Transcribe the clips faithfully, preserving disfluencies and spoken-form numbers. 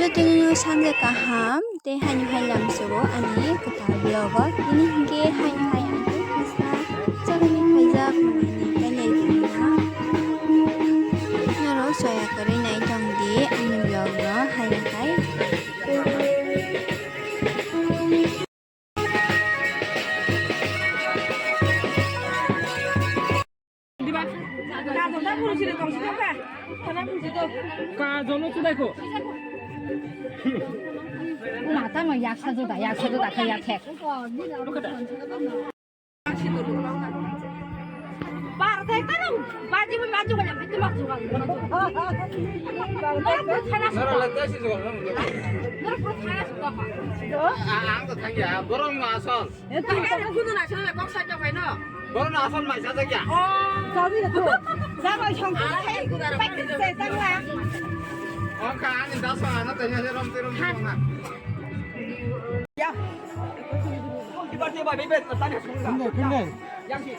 Jotono sanja kaham tei haino hai lamsogo ani kwtal vlog o. Tini hinkhe haino hai ang tei khasna chakani phaijak manwini kailai tongna. Norok soya kwrwi nai tongdi ani vlog no haino hai. Ka jono chudai ko. Mata ma yaksa joda, yaksa joda khe yak hek. Bar thai ta nang, baji bai baji bai, bitu mak suka. Nara la tasi suka. Nara pro thana suka. Ang to thangya, borong ma asol. Borok no asol mai sajak ya. Jabai song. Practice se tangla. Oka ani dasa ana tanya rom te rom na. Ya. Ibar te ba bebe tanya sung. Kunde kunde. Yang si.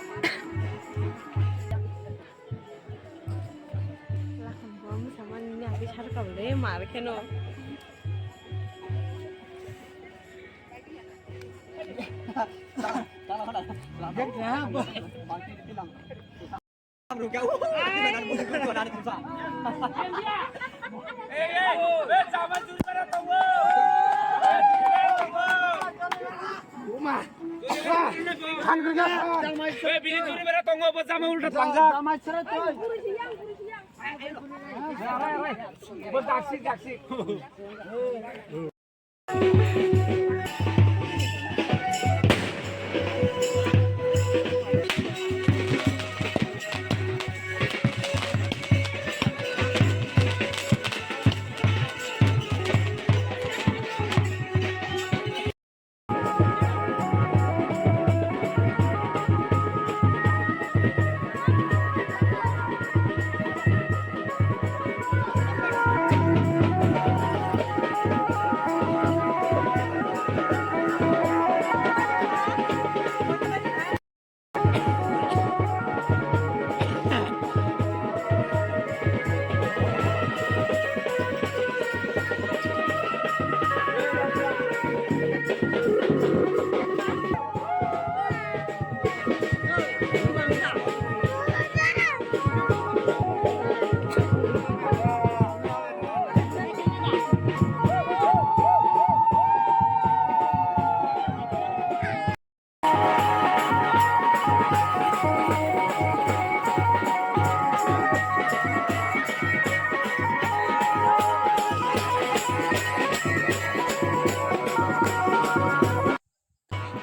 Lakham bom saman ni agi sar kabule mar kheno.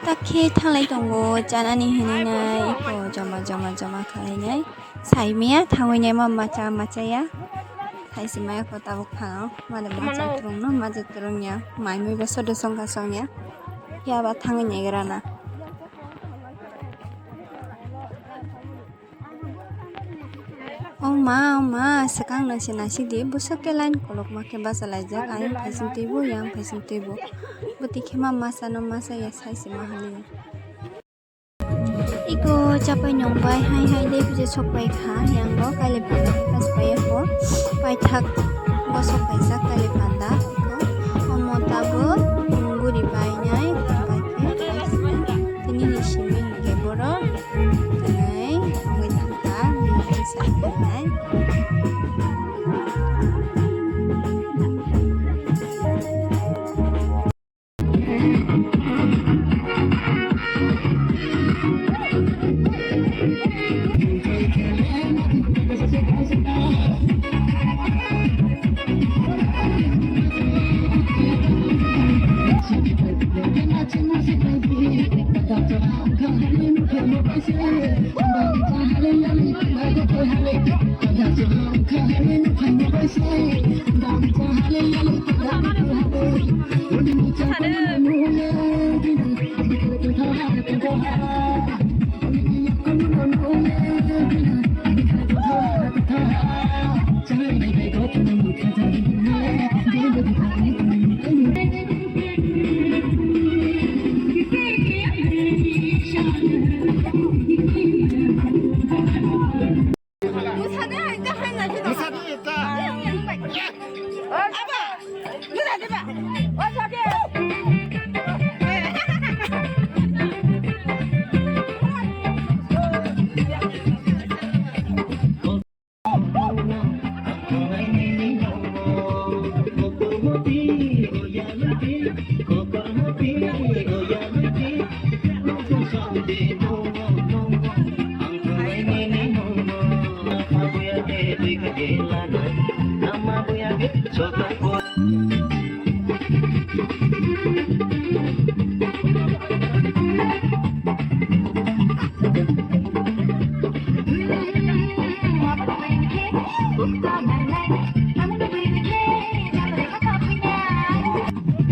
Takhe thanglai tongo, chanani hinwi nai, eko joma joma joma khlainai. Saimaya thangwi naima macha machaya. Saisi maya ko tabuk phano, mada macha turungno, macha turungya. Mai mui bo sodo songkha songya. Phiya ba thangwi naigrana. O ma, o ma, swkang no se nasi di, bwswk khe line kolokma khe bachalaijak, ayang phaising twibo, yang phaising twibo. Bwtwi khe ma masa no masa ya, sai se ma hali ya. Iko chapai nong bai hai hai de bwswk sok pai kha, yang bo kailai panda khe pas pai ya kho, paithak bo sok paijak kailai panda. Iko omo tabuk guri bai nai, bai khe tini ni simi hwnkhe borok. Tei tongwi thangkha, bini kisa thangnai.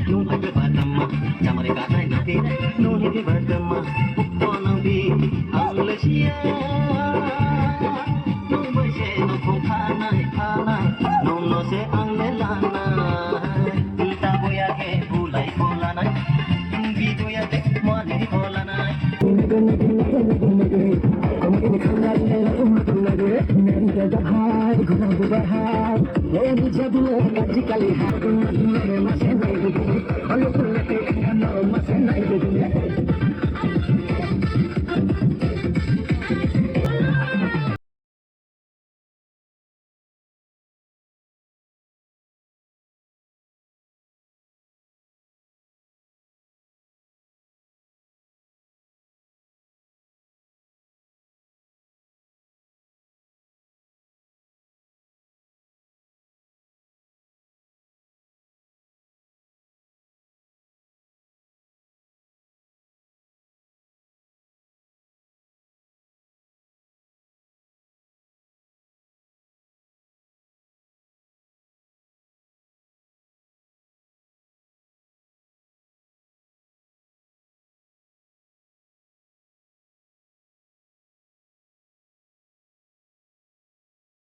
Nung hai ke badam ma, chamari ka nai na di. Nung hai ke badam ma, ukto nang di. Ang le sia. Nung bai se no khong khanai, khanai. Nung no se ang le lanai. Ta boya ke bulai bolanai. Bi boya ke mani bolanai.